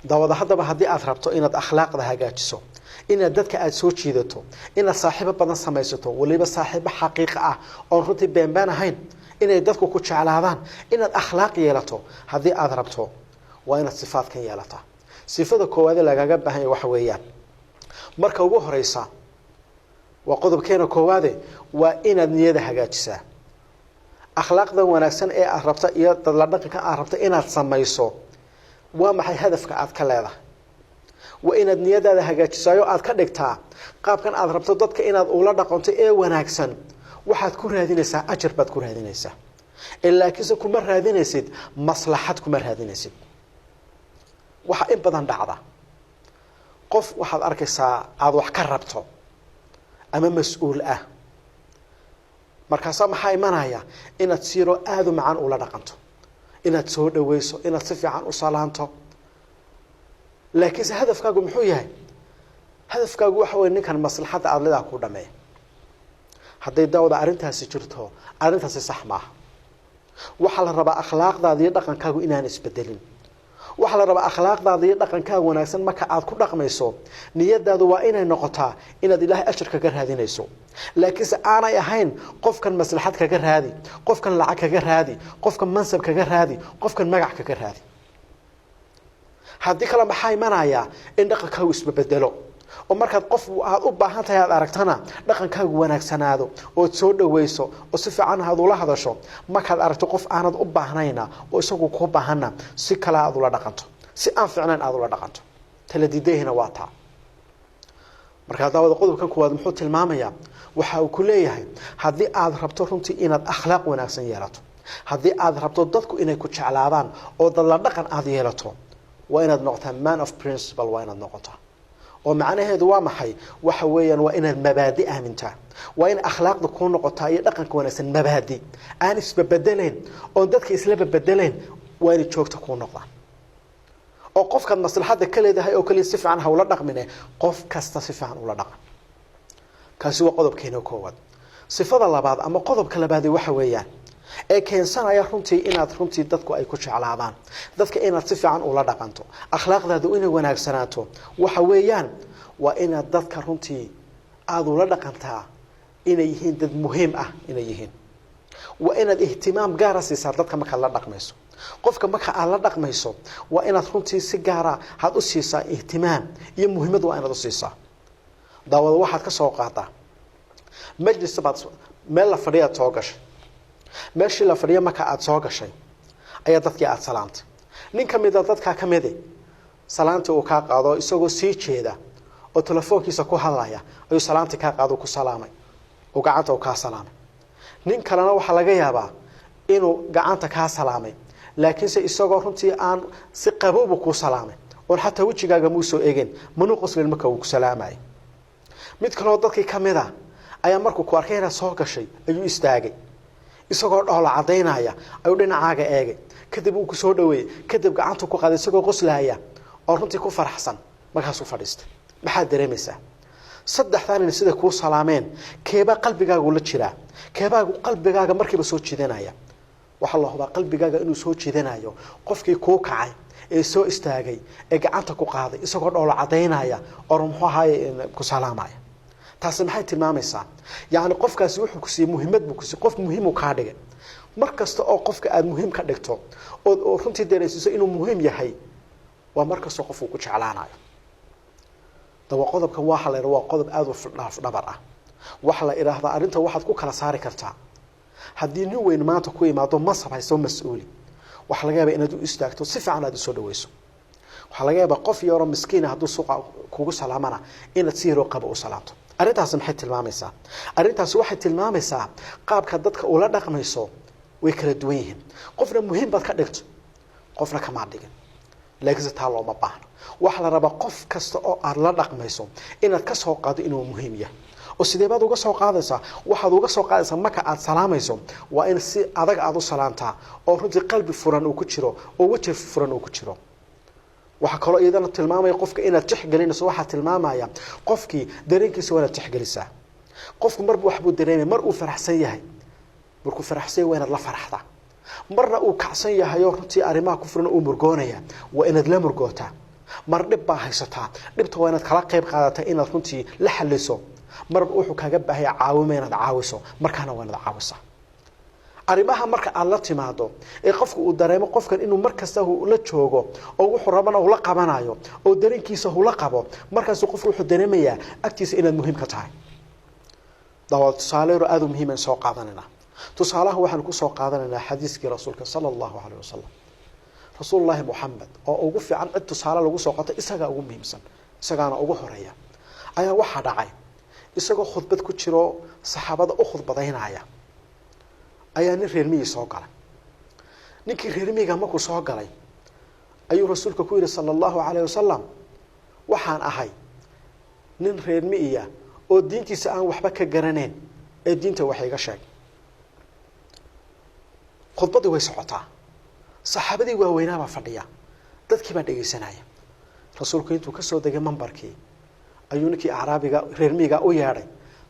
Daawada, haddaba haddii aad rabto inaad akhlaaqda hagaajiso, inaad dadka aada soo jiidato, inaad saaxiibo badan samaysato, waliba saaxiibo xaqiiqa ah oon runtii beenbeen ahayn, inay dadku ku jeclaadaan, inaad akhlaaq yeelato haddii aada rabto, waa inaad sifaadkan yeelataa. Sifada koowaade lagaaga baahan yahy waxa weeyaan, marka ugu horeysa, waa qodobkeena koowaade, waa inaad niyada hagaajisaa. Akhlaaqdan wanaagsan ee aad rabta iyo dadla dhaqanka aad rabta inaad samayso, waa maxay hadafka aad ka leedahay? Waa inaad niyadaada hagaajisaayo, aad ka dhigtaa qaabkan aad rabto dadka inaad ula dhaqanto ee wanaagsan waxaad ku raadinaysaa ajar baad ku raadinaysaa, laakiinse kuma raadinaysid maslaxad, kuma raadinaysid. Waxaa in badan dhacda, qof waxaad arkaysaa aada wax ka rabto ama mas-uul ah, markaasaa maxaa imanaya? Inaad siiroo aada u macaan ula dhaqanto, inaad soo dhaweyso, inaad si fiican u salaanto. Laakiinse hadafkaagu muxuu yahay? Hadafkaagu waxa wey ninkan maslaxadda aada leedaha ku dhameeya. Hadday daawada arrintaasi jirto, arrintaasi sax maaha. Waxaa la rabaa akhlaaqdaada iyo dhaqankaagu inaan isbedelin. Waxaa la rabaa akhlaaqdaada iyo dhaqankaaga wanaagsan marka aad ku dhaqmayso, niyadaadu waa inay noqotaa inaad Ilaahay ajar kaga raadinayso, laakiinse aanay ahayn qofkan maslaxad kaga raadi, qofkan lacag kaga raadi, qofkan mansab kaga raadi, qofkan magac kaga raadi. Haddii kale maxaa imanayaa? In dhaqankaagu isbabedelo, oo markaad qof aad u baahan tahay aad aragtana dhaqankaagu wanaagsanaado, ood soo dhaweyso oo si fiican aad ula hadasho. Markaad aragto qof aanad u baahnayna oo isagu kuu baahanna, si kale aad ula dhaqanto, si aan fiicnayn aad ula dhaqanto. Taladiidahina waa taa. Markaa daawada, qodobkan kuwaad muxuu tilmaamayaa? Waxa uu ku leeyahay, haddii aad rabto runtii inaad akhlaaq wanaagsan yeelato, haddii aad rabto dadku inay ku jeclaadaan oo dadla dhaqan aad yeelato, waa inaad noqotaa man of principle. Waa inaad noqotaa, oo macnaheedu waa maxay? Waxa weeyaan waa inaad mabaadi aamintaa, waa in akhlaaqda kuu noqotaa iyo dhaqanka wanaagsan mabaadi aan isbabedelayn oon dadka isla babedelayn. Waa inay joogta kuu noqdaan, oo qofkaad maslaxadda ka leedahay oo kaliya si fiican hawla dhaqmine, qof kasta si fiican ula dhaqan. Kaasi waa qodobkeena koowaad. Sifada labaad ama qodobka labaadi waxa weeyaan ee keensanaya runtii inaad runtii dadku ay ku jeclaadaan, dadka inaad si fiican ula dhaqanto, akhlaaqdaadu inay wanaagsanaato, waxa weeyaan waa inaad dadka runtii aada ula dhaqantaa inay yihiin dad muhiim ah inay yihiin. Waa inaad ihtimaam gaara siisaa dadka markaad la dhaqmayso. Qofka marka aad la dhaqmayso, waa inaad runtii si gaara aad u siisaa ihtimaam iyo muhiimad, waa inaad u siisaa. Daawada, waxaad ka soo qaadaa majlis baad meel la fadhiyaad soo gashay. Meeshii la fadhiya marka aada soo gashay ayaa dadkii aada salaantay. Nin ka mida dadkaa ka midi salaantii uu kaa qaado, isagoo sii jeeda oo telefoonkiisa ku hadlaya ayuu salaantii kaa qaado, ku salaamay oo gacanta uu kaa salaamay. Nin kalena waxaa laga yaabaa inuu gacanta kaa salaamay, laakiinse isagoo runtii aan si qabowbu kuu salaamay, oon xataa wejigaaga muu soo egin, manuu qoslin marka uu ku salaamay. Mid kaloo dadkii ka mid a ayaa markuu ku arkay inaad soo gashay ayuu istaagay, isagoo dhoola cadaynaya ayuu dhinacaaga eegay, kadib uu kusoo dhaweeyey, kadib gacantuu ku qaaday isagoo qoslaaya oo runtii ku faraxsan, markaasuu fadhiistay. Maxaad dareemaysaa? Saddexdaa nin sida kuu salaameen, keebaa qalbigaagu la jiraa? Keebaa qalbigaaga markiiba soo jiidanaya? Waxaa la hubaa qalbigaaga inuu soo jiidanayo qofkii kuu kacay ee soo istaagay ee gacanta ku qaaday isagoo dhoola cadaynaya oo muxuu ahaaye ku salaamaya. Taasi maxay tilmaamaysaa? Yacni qofkaasi wuxuu ku siiyey muhiimad buu kusiiyey, qof muhiimuu kaa dhigay. Mar kasta oo qofka aada muhiim ka dhigto oo runtii dareensiiso inuu muhiim yahay, waa mar kastoo qofku ku jeclaanayo. Dawa, qodobkan waxa la yidhaha waa qodob aada u dhabar ah. Waxaa la idhaahdaa, arrinta waxaad ku kala saari kartaa, haddii nin weyn maanta ku imaado, mansab haysto, mas-uuli, waxaa laga yaabaa inaad u istaagto, si fiican aad usoo dhaweyso. Waxaa laga yaabaa qof yaroo miskiina hadduu suuqa kugu salaamana inaad si yaroo qaba u salaamto. Arrintaasi maxay tilmaamaysaa? Arrintaasi waxay tilmaamaysaa qaabka dadka ula dhaqmayso way kala duwan yihiin. Qofna muhiim baad ka dhigto, qofna kamaa dhigin. Laakiinse taa looma baahno. Waxaa la rabaa qof kasta oo aada la dhaqmayso inaad ka soo qaado inuu muhiim yahay. Oo sidee baad uga soo qaadaysaa? Waxaad uga soo qaadaysaa, marka aada salaamayso waa in si adag aada u salaamtaa, oo runtii qalbi furan uu ku jiro oo weji furan uu ku jiro. Waxaa kaloo iyadana tilmaamaya qofka inaad tixgelinayso, waxaa tilmaamaya qofkii dareenkiisa waa inaad tixgelisaa. Qofku marba waxbuu dareemaya. Mar uu faraxsan yahay, markuu faraxsan yahay waa inaad la faraxdaa. Marna uu kacsan yahay oo runtii arrimaha ku furan uu murgoonaya, waa inaad la murgootaa. Mar dhib baa haysataa, dhibta waa inaad kala qayb qaadata, inaad runtii la xaliso. Marba wuxuu kaaga baahaya caawima, inaad caawiso, markaana waa inaad caawisaa. Arrimaha marka aada la timaado ee qofku uu dareemo qofkan inuu mar kasta la joogo oo wuxuu rabana ula qabanayo oo dareenkiisa hula qabo, markaasuu qofku wuxuu dareemayaa agtiisa inaad muhiim ka tahay. Dawa tusaale aada u muhiim aan soo qaadanayna. Tusaalaha waxaan kusoo qaadanaynaa xadiiskii rasuulka sala allahu alayh wasalam. Rasuulullaahi Moxamed oo ugu fiican cid tusaale lagu soo qato, isagaa ugu muhiimsan, isagaana ugu horeeya, ayaa waxaa dhacay isagoo khudbad ku jiro, saxaabada u khudbadaynaya, ayaa nin reer miyi soo galay. Ninkii reer miyiga markuu soo galay ayuu rasuulka ku yihi sala allahu alayh wasalam: "Waxaan ahay nin reer miyiya oo diintiisa aan waxba ka garanayn, ee diinta wax iga sheeg." Khudbaddii way socotaa, saxaabadii waaweynaabaa fadhiya, dadkii baa dhegeysanaya. Rasuulku intuu kasoo degay mambarkii ayuu ninkii acraabiga reer miyiga u yeedhay.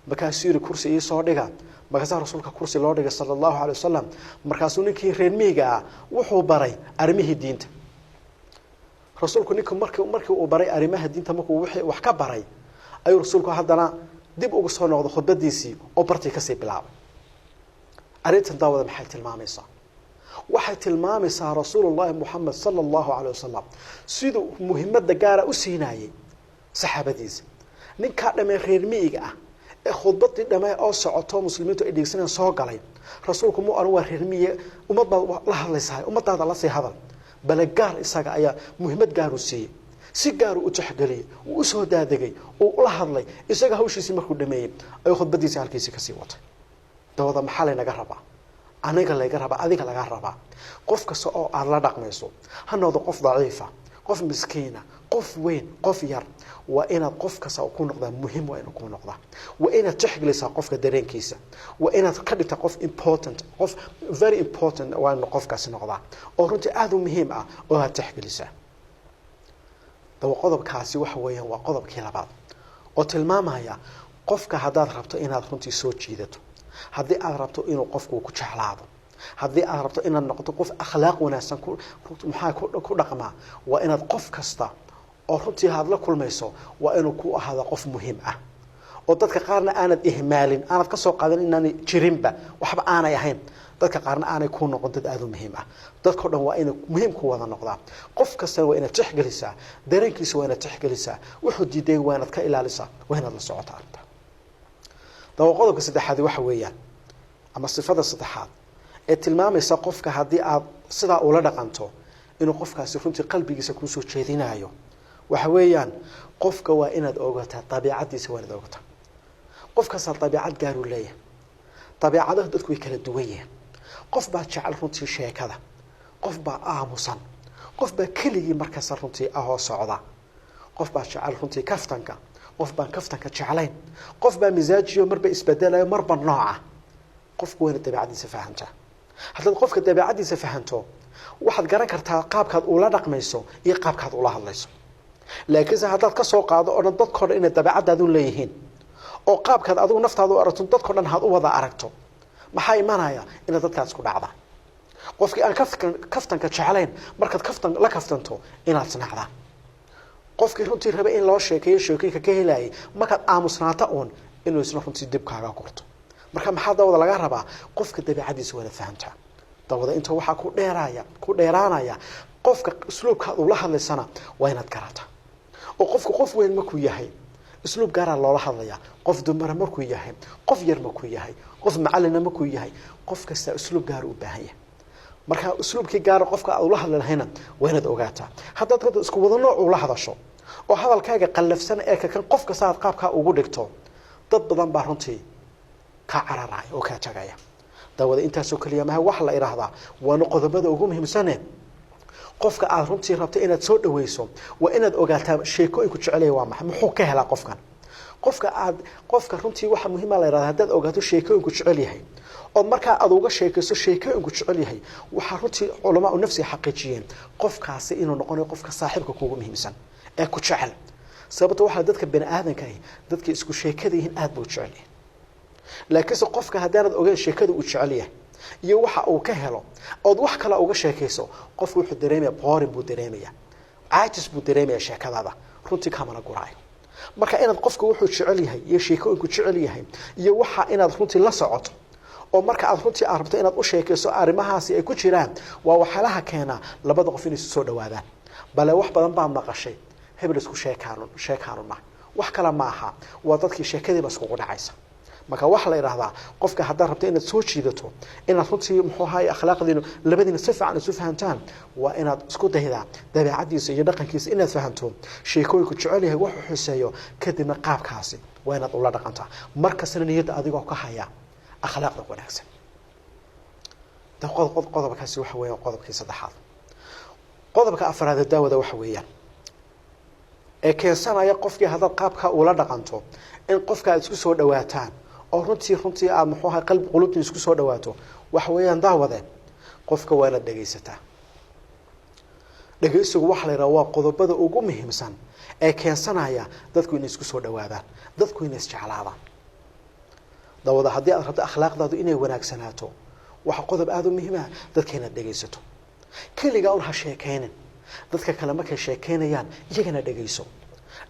Markaasuu yihi: "Kursi iisoo dhiga." Markaasaa rasuulka kursi loo dhigay sala allahu alay wasalam. Markaasuu ninkii reer miyiga ah wuxuu baray arrimihii diinta. Rasuulku ninku markii uu baray arrimaha diinta, markuu wixii wax ka baray, ayuu rasuulku haddana dib ugu soo noqday khudbadiisii oo bartii kasii bilaabay. Arrintan, daawada, maxay tilmaamaysaa? Waxay tilmaamaysaa rasuulullahi Moxamed sala allahu alayh wasalam siduu muhimadda gaara u siinayey saxaabadiisa. Ninkaa dhamee reer miyiga ah ee khudbadii dhamee oo socoto, muslimiintu ay dhegeysanayaan, soo galay, rasuulku mu oran: "Waa reer miye, ummad baad la hadlaysahay, ummadaada lasii hadal." Bale gaar isaga ayaa muhiimad gaaru siiyey, si gaaru u tixgeliyey, uu usoo daadegay, uu ula hadlay. Isaga hawshiisii markuu dhameeyey ayuu khudbadiisi halkiisii kasii watay. Dawada, maxaa laynaga rabaa? Aniga layga rabaa, adiga lagaa rabaa: qof kasta oo aada la dhaqmayso, ha noqdo qof daciifa, qof miskiina, qof weyn, qof yar, waa inaad qof kasta ku noqdaa muhiim. Waa inuu ku noqdaa, waa inaad tixgelisaa qofka dareenkiisa, waa inaad ka dhigtaa qof important, qof very important waa inuu qofkaasi noqdaa oo runtii aada u muhiim ah oo aad tixgelisaa. Dawa, qodobkaasi waxa weeyaan waa qodobkii labaad oo tilmaamaya qofka haddaad rabto inaad runtii soo jiidato, haddii aad rabto inuu qofku ku jeclaado, haddii aad rabto inaad noqoto qof akhlaaq wanaagsan ku maxaa ku dhaqmaa, waa inaad qof kasta oo runtii aad la kulmayso waa inuu ku ahaado qof muhiim ah, oo dadka qaarna aanad ihmaalin, aanad kasoo qaadan inaanay jirinba, waxba aanay ahayn. Dadka qaarna aanay ku noqon dad aada u muhiim ah. Dadkao dhan waa inay muhiim ku wada noqdaa. Qof kastana waa inaad tixgelisaa dareenkiisa, waa inaad tixgelisaa wuxuu diiday, waa inaad ka ilaalisaa, waa inaad la socota arrinta. Daba, qodobka saddexaadi waxa weeyaan, ama sifada saddexaad ee tilmaamaysa qofka haddii aad sidaa ula dhaqanto inuu qofkaasi runtii qalbigiisa kuusoo jeedinayo, waxa weeyaan qofka waa inaad ogataa dabiicaddiisa. Waa inaad ogataa qof kastaa dabiicad gaaruu leeyahay. Dabiicadaha dadku way kala duwan yihiin. Qof baa jecel runtii sheekada, qof baa aamusan, qof baa keligii markasta runtii ahoo socda, qof baa jecel runtii kaftanka, qof baan kaftanka jeclayn, qof baa misaajiyo marba isbedelayo, marba nooca. Qofku waa inaad dabiicaddiisa fahantaa. Haddaad qofka dabiicaddiisa fahanto, waxaad garan kartaa qaabkaad ula dhaqmayso iyo qaabkaad ula hadlayso. Laakiinse haddaad kasoo qaado o dhan dadkao dhan inay dabeecaddaadun leeyihiin oo qaabkaad adigu naftaada u aragto dadkao dhan haad u wada aragto, maxaa imanaya? Inaad dadkaas isku dhacdaan. Qofkii aan kaftanka jeclayn markaad kaftan la kaftanto inaad snacdaan. Qofkii runtii rabay in loo sheekeeyo, sheekooyinka ka helayay, markaad aamusnaata uun inuu isna runtii dib kaaga gurto. Marka maxaa, dawada, laga rabaa? Qofka dabeicadiisa waa inaad fahamtaa. Dawada, inta waxaa ku dheeraya, ku dheeraanaya, qofka usluubkaad ula hadlaysana waa inaad garataa. Oo qofku qof weyn markuu yahay usluub gaaraa loola hadlayaa, qof dumara markuu yahay, qof yar markuu yahay, qof macalina markuu yahay, qof kasta usluub gaar u baahan yahay. Marka usluubkii gaara qofka aad ula hadli lahayna waa inaad ogaataa. Haddaad hadda isku wada nooc ula hadasho oo hadalkaaga qallafsan ee kakan qof kasta aad qaabkaa ugu dhigto, dad badan baa runtii kaa cararaya oo kaa jagaya. Daawada, intaasoo keliya maha. Waxa la idhaahdaa, waana qodobada ugu muhiimsane, qofka aad runtii rabto inaad soo dhaweyso waa inaad ogaataa sheekooyinku jecelaya waa maxay, muxuu ka helaa qofkan. Qofka aad qofka runtii waxa muhiima la yidhahda, haddaad ogaato sheekooyinku jecel yahay ood markaa aad uga sheekayso sheekooyinku jecel yahay, waxaa runtii culamaa u nafsiga xaqiijiyeen qofkaasi inuu noqonayo qofka saaxiibka kuugu muhiimsan ee ku jecel. Sababto waxaa dadka bani aadanka ahi dadka isku sheekada yihiin aad buu jecel yahay. Laakiinse qofka haddaanad ogeyn sheekada uu jecel yahay iyo waxa uu ka helo ood wax kale uga sheekayso, qofku wuxuu dareemaya boring buu dareemaya. Caajis buu dareemaya sheekadaada, runtii kamana guraayo. Marka inaad qofka wuxuu jecel yahay iyo sheekooyinku jecel yahay iyo waxa inaad runtii la socoto, oo marka aad runtii aad rabto inaad u sheekayso arrimahaasi ay ku jiraan, waa waxyaalaha keena labada qof inay isu soo dhawaadaan. Bale wax badan baad maqashay, hebel isku sheekaanu sheekaanuna wax kale ma aha, waa dadkii sheekadiiba iskugu dhacaysa. Marka waxaa la idhahdaa, qofka haddaad rabto inaad soo jiidato, inaad runtii muxuu ahaay akhlaaqdiinu labadiina si fiican isu fahantaan, waa inaad isku daydaa dabeecadiisa iyo dhaqankiisa inaad fahanto, sheekooyinku jecel yahay, wuxuu xuseeyo, kadibna qaabkaasi waa inaad ula dhaqantaa, markastana niyadda adigoo ka haya akhlaaqda wanaagsan. Qodobkaasi waxa weeyaan qodobkii saddexaad. Qodobka afraad ee daawada waxa weeyaan ee keensanaya qofkii haddaad qaabka ula dhaqanto in qofka aad isku soo dhawaataan oo runtii aada muxuu ahay qalbi qulubtiin isku soo dhawaato, waxa weeyaan daawade, qofka waa inaad dhegaysataa. Dhegaysigu waxa la yidhaha waa qodobada ugu muhiimsan ee keensanaya dadku inay isku soo dhawaadaan, dadku inay isjeclaadaan. Daawada, haddii aad rabto akhlaaqdaadu inay wanaagsanaato, waxa qodob aada u muhiim ah dadka inaad dhegaysato. Keligaa un ha sheekaynin, dadka kale markay sheekaynayaan iyagana dhegayso.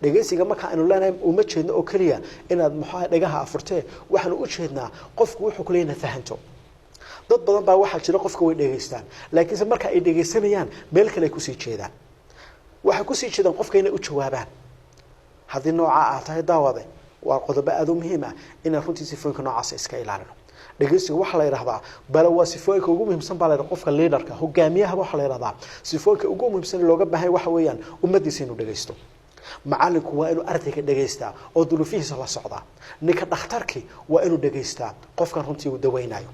Dhegaysiga marka aynu leenahay uma jeedno oo keliya inaad muxuu dhagaha afurtee, waxaanu u jeednaa qofku wuxuu kuleeyahay inaad fahanto. Dad badan baa waxaa jira qofka way dhegaystaan, laakiinse marka ay dhegaysanayaan meel kale ay kusii jeedaan, waxay kusii jeedaan qofka inay u jawaabaan. Haddii noocaa aad tahay daawade, waa qodobo aada u muhiim ah inaan runtii sifooyinka noocaasa iska ilaalino. Dhegeysiga waxaa la yidhahdaa bale waa sifooyinka ugu muhiimsan baa la yidhahdaa. Qofka leaderka, hogaamiyaha, waxaa la yidhahdaa sifooyinka ugu muhiimsan looga baahan waxa weeyaan ummaddiisa inuu dhegeysto. Macalinku waa inuu ardayga dhegeystaa oo duruufihiisa la socdaa. Ninka dhakhtarki waa inuu dhegeystaa qofkan runtii uu daweynayo.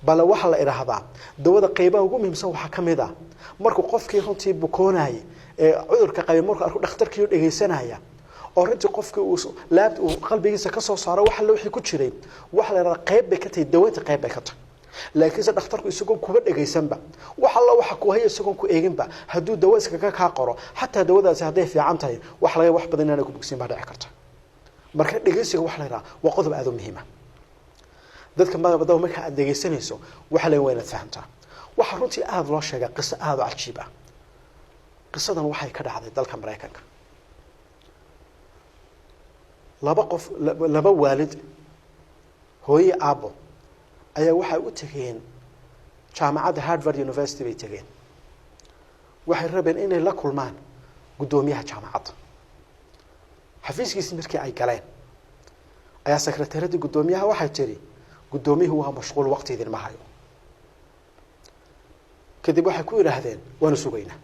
Bale waxaa la idhaahdaa dawada qeybaha ugu muhiimsan waxaa ka mid ah markuu qofkii runtii bukoonayay ee cudurka qabay markuu arko dhakhtarkii dhegeysanaya oo runtii qofkii uu laab uu qalbigiisa ka soo saaro wax alle wixii ku jiray, waxa la yidhahdaa qayb bay ka tahay daweynta, qayb bay ka tahay. Laakiinse dhakhtarku isagoon kuba dhegaysanba wax alla waxa ku haya, isagoon ku eeginba, hadduu dawo iskaga kaa qoro, xataa dawadaasi hadday fiican tahay, wax laga wax badan inaanay ku bogsiin baa dhici karta. Marka dhegeysiga waxa la yidhaha waa qodob aada u muhiima. Dadka madabadaba marka aad dhegeysanayso waxa la waa inaad fahamtaa. Waxaa runtii aada loo sheegaa qiso aada u cajiib ah. Qisadan waxay ka dhacday dalka Maraykanka. Laba qof, laba waalid, hooye aabbo, ayaa waxay u tegeen jaamacadda Harvard University bay tegeen. Waxay rabeen inay la kulmaan guddoomiyaha jaamacadda. Xafiiskiisii markii ay galeen ayaa sekretariyadii guddoomiyaha waxay tiri, "Guddoomiyuhu waa mashquul, waqti idinma hayo." Kadib waxay ku yidhaahdeen, "Waanu sugaynaa."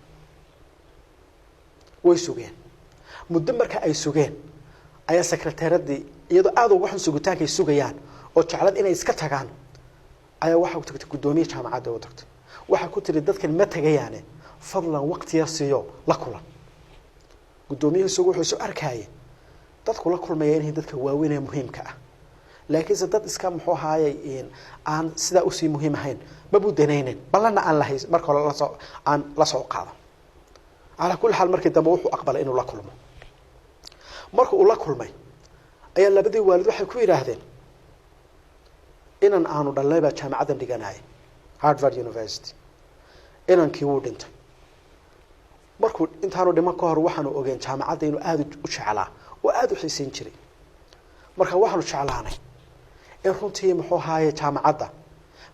Way sugeen muddo. Marka ay sugeen ayaa sekretariyadii, iyadoo aada uga xun sugitaankay sugayaan oo jeclad inay iska tagaan, ayaa waxa u tagtay guddoomiye jaamacadda u tagtay. Waxay ku tiri, "Dadkan ma tagayaane, fadlan waqti yar siiyo, la kulan." Guddoomiyuhu isagu wuxuu isu arkaaye dadku la kulmaya inay dadka waaweyn ee muhiimka ah, laakiinse dad iska muxuu ahaayey aan sidaa usii muhiim ahayn mabuu danaynin, ballanna aan lahay marka hore lasoo aan la soo qaado. Calaa kulli xaal, markii dambe wuxuu aqbalay inuu la kulmo. Marka uu la kulmay ayaa labadii waalid waxay ku yidhaahdeen, "Inan aanu dhalnay baa jaamacaddan dhiganaya, Harvard University. Inankii wuu dhintay. Markuu intaanu dhiman ka hor waxaanu ogeen jaamacadda inuu aada u jeclaa oo aada u xiiseyn jiray. Marka waxaanu jeclaanay in runtii muxuu ahaaye jaamacadda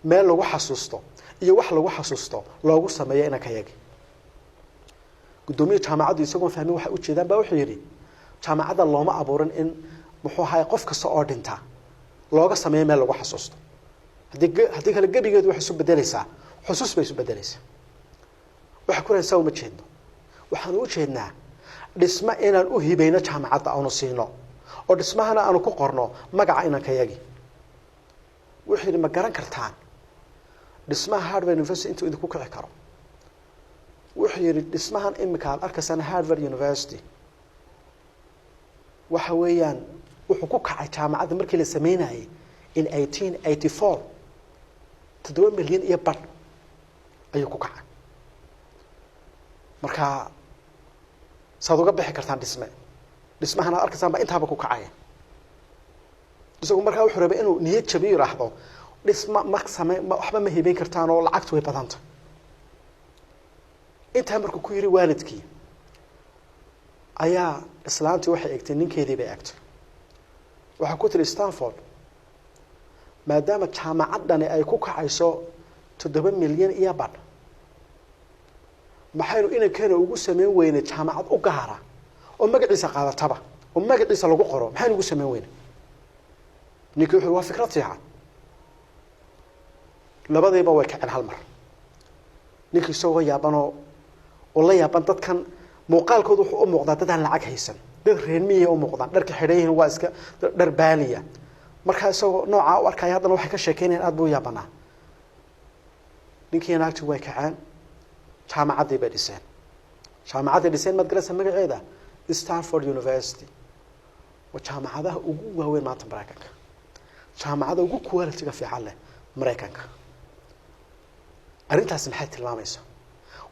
meel lagu xasuusto iyo wax lagu xasuusto loogu sameeyo inanka yagi." Guddoomiye jaamacaddu isagoon fahmin waxay ujeedaan baa wuxuu yidhi, "Jaamacadda looma abuurin in muxuu ahaye qof kasta oo dhinta looga sameeyo meel lagu xasuusto. Haddii kale gebigeedu waxay isu bedeleysaa xusuus bay isu bedeleysaa." Waxay ku lehay, "Saa uma jeedno. Waxaanu u jeednaa dhismo inaan u hibayno jaamacadda, aanu siino oo dhismahana aanu ku qorno magaca inankayagi." Wuxuu yidhi, "Ma garan kartaan dhismaha Harvard University intuu idinku kici karo?" Wuxuu yidhi, "Dhismahan imika aad arkaysaan Harvard University waxa weeyaan wuxuu ku kacay jaamacadda markii la sameynayay in 1884 7.5 milyan ayuu ku kacay. Marka saad uga bixi kartaan dhisme dhismahan aad arkaysaan baa intaaba ku kacaya?" Isagu markaa wuxuu rabay inuu niyad jabiyo, yidhaahdo dhisma ma same ma waxba ma hibeyn kartaan oo lacagtu way badanta. Intaa markuu ku yidhi waalidkii Ayaa islaantii waxay egtay ninkeedii bay egtay, waxaa ku tiri Stanford maadaama jaamacaddani ay ku kacayso 7 milyan iyo badh, maxaynu inankeena ugu sameyn weynay jaamacad u gaara oo magaciisa qaadataba oo magaciisa lagu qoro? Maxaynu ugu sameyn weynay? Ninkii wuxuu waa fikrad fiican. Labadiiba way kaceen hal mar. Ninkii isagoo yaabanoo oo la yaaban dadkan muuqaalkooda, wuxuu u muuqdaa dad aan lacag haysan, dad reer miyiga u muuqdaan, dharka xidhan yihiin waa iska dhar baaliya. Markaa isagoo noocaa u arkaya, haddana waxay ka sheekeynayaan aad buu u yaabanaa. Ninkii naagtii way kaceen, jaamacaddii bay dhiseen. Jaamacadday dhiseen maad garaysa magaceeda? Stanford University. Waa jaamacadaha ugu waaweyn maanta Maraykanka, jaamacada ugu quality-ga fiican leh Maraykanka. Arrintaasi maxay tilmaamaysaa?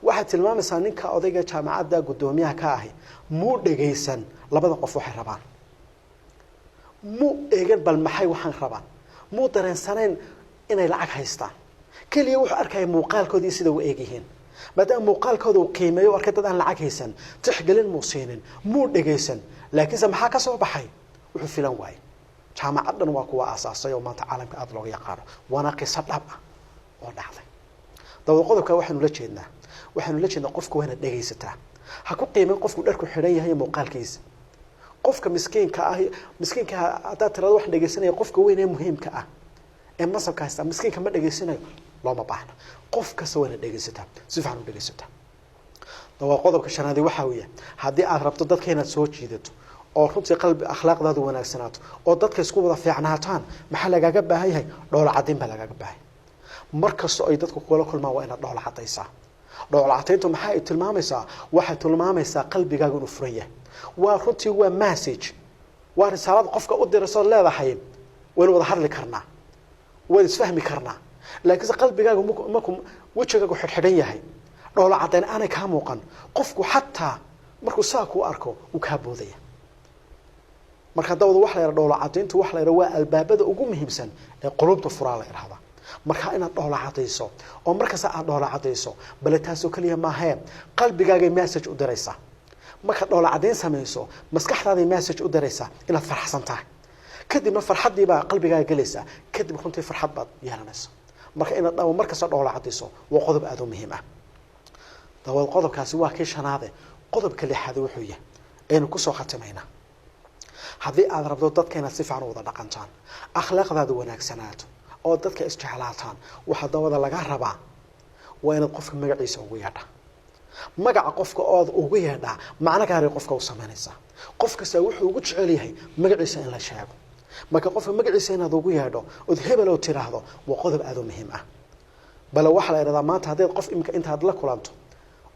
Waxay tilmaamaysaa ninka odayga jaamacadda guddoomiyaha ka ahi muu dhegaysan labada qof waxay rabaan, muu eegan bal maxay waxaan rabaan, muu dareensanayn inay lacag haystaan. Keliya wuxuu arkaya muuqaalkoodii sida u eegyihiin. Maadaama muuqaalkooda uu qiimeeyo u arkay dad aan lacag haysan, tixgelin muu siinin, muu dhegaysan. Laakiinse maxaa ka soo baxay? Wuxuu filan waayey. Jaamacad dhan waa kuwa aasaasay oo maanta caalamka aada looga yaqaano, waana qiso dhab ah oo dhacday. Dabad qodobka waxaynu la jeednaa qofka waa inaad dhegaysataa. Ha ku qiimeyn qofku dharku xidhan yahay muuqaalkiisa. Qofka miskiinka ah, miskiinka haddaad tirado waxaan dhegaysanaya qofka weyn ee muhiimka ah ee masabka haysta, miskiinka ma dhegaysanayo, looma baahna. Qof kasta waa inaad dhegaysataa, si fiican u dhegaysataa. Waa qodobka shanaadi. Waxaa weeye, haddii aad rabto dadka inaad soo jiidato oo runtii qalbi akhlaaqdaadu wanaagsanaato oo dadka isku wada fiicnaataan, maxaa lagaaga baahan yahay? Dhoola caddayn baa lagaaga baahan. Mar kastoo ay dadku kula kulmaan waa inaad dhoola caddaysaa. Dhoola caddayntu maxaa ay tilmaamaysaa? Waxay tilmaamaysaa qalbigaaga inuu furan yahay. Waa runtii waa message, waa risaalada qofka u diraysood leedahay waynu wada hadli karnaa, waynu isfahmi karnaa. Laakiinse qalbigaaga markuu wejigaagu xidhxidhan yahay, dhoola caddayn aanay kaa muuqan, qofku xataa markuu saa kuu arko wuu kaa boodaya. Marka dawada waxa la yidhaha dhoola caddayntu waxa la yidhaha waa albaabada ugu muhiimsan ee qulubta furaa la yidhahda. Marka inaad dhoola caddayso oo markasta aad dhoola caddayso, bale taasoo keliya maahee, qalbigaagay message u diraysaa. Markaad dhoola caddayn samayso, maskaxdaaday message u diraysaa inaad farxsan tahay. Kadibna farxaddii baa qalbigaaga gelaysaa, kadib runtii farxad baad yeelanaysa. Marka inaad mar kasta dhoola caddayso waa qodob aada u muhiim ah. Dabaed qodobkaasi waa kii shanaade. Qodobka lixaad wuxuu yahay aynu kusoo khatimaynaa: haddii aad rabto dadka inaad si fiican u wada dhaqantaan, akhlaaqdaadu wanaagsanaato oo dadka isjeclaataan, waxaa dawada laga rabaa waa inaad qofka magaciisa ugu yeedhaa. Magaca qofka ood ugu yeedhaa macno gaaray qofka u samaynaysaa. Qof kasta wuxuu ugu jecel yahay magaciisa in la sheego. Marka qofka magaciisa inaad ugu yeedho ood hebel oo tiraahdo waa qodob aada u muhiim ah. Bale waxaa la idhahdaa maanta haddaad qof imika intaad la kulanto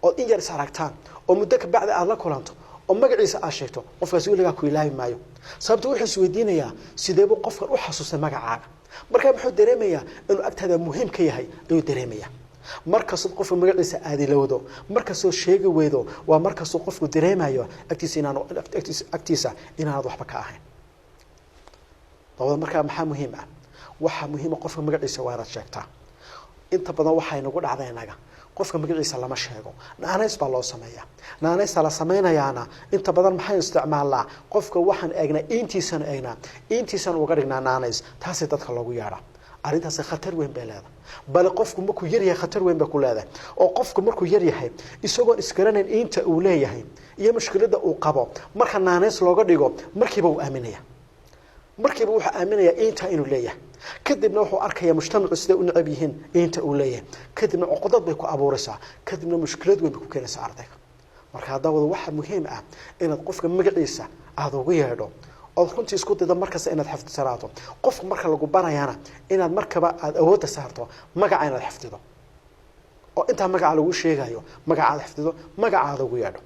ood in yar is aragtaan oo muddo ka bacdi aada la kulanto oo magaciisa aad sheegto, qofkaasi weligaa ku ilaabi maayo. Sababto wuxuu isweydiinayaa sideebuu qofkan u xasuustay magacaaga? Markaa muxuu dareemayaa? Inuu agtaada muhiim ka yahay ayuu dareemayaa. Markastood qofka magaciisa aad ilowdo, markastoo sheegi weydo, waa markastoo qofku dareemayo agtiisa inaan agtiisa inaanad waxba ka ahayn. Dabada markaa maxaa muhiim ah? Waxaa muhiima qofka magaciisa waa inaad sheegtaa. Inta badan waxay nagu dhacda inaga qofka magaciisa lama sheego, naanays baa loo sameeyaa. Naanaysta la samaynayaana inta badan maxaynu isticmaalnaa? Qofka waxaan eegnaa intiisanu eegnaa, intiisanu uga dhignaa naanays, taasay dadka loogu yeedhaa. Arrintaasi khatar weyn bay leedahay. Bale qofku markuu yar yahay khatar weyn bay ku leedahay, oo qofku markuu yar yahay isagoon isgaranayn inta uu leeyahay iyo mushkiladda uu qabo, marka naanays looga dhigo markiiba uu aaminaya, markiiba wuxuu aaminayaa inta inuu leeyahay. Kadibna wuxuu arkayaa mujtamacu siday u necab yihiin inta uu leeyahay. Kadibna cuqdad bay ku abuuraysaa, kadibna mushkilad weyn bay ku keenaysaa ardayga. Marka haddawada waxaa muhiim ah inaad qofka magaciisa aada ugu yeedho ood runtii isku daydo markasta inaad xifdisanaato. Qofka marka lagu barayana inaad markaba aada awoodda saarto magaca inaad xifdido, oo intaa magaca lagu sheegayo magaca aad xifdido, magaca aada ugu yeedho.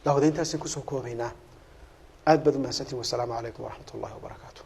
Daawada intaasaan kusoo koobaynaa. Aad baad umahadsantiin. Wasalaamu calaykum waraxmat ullahi wabarakaatu.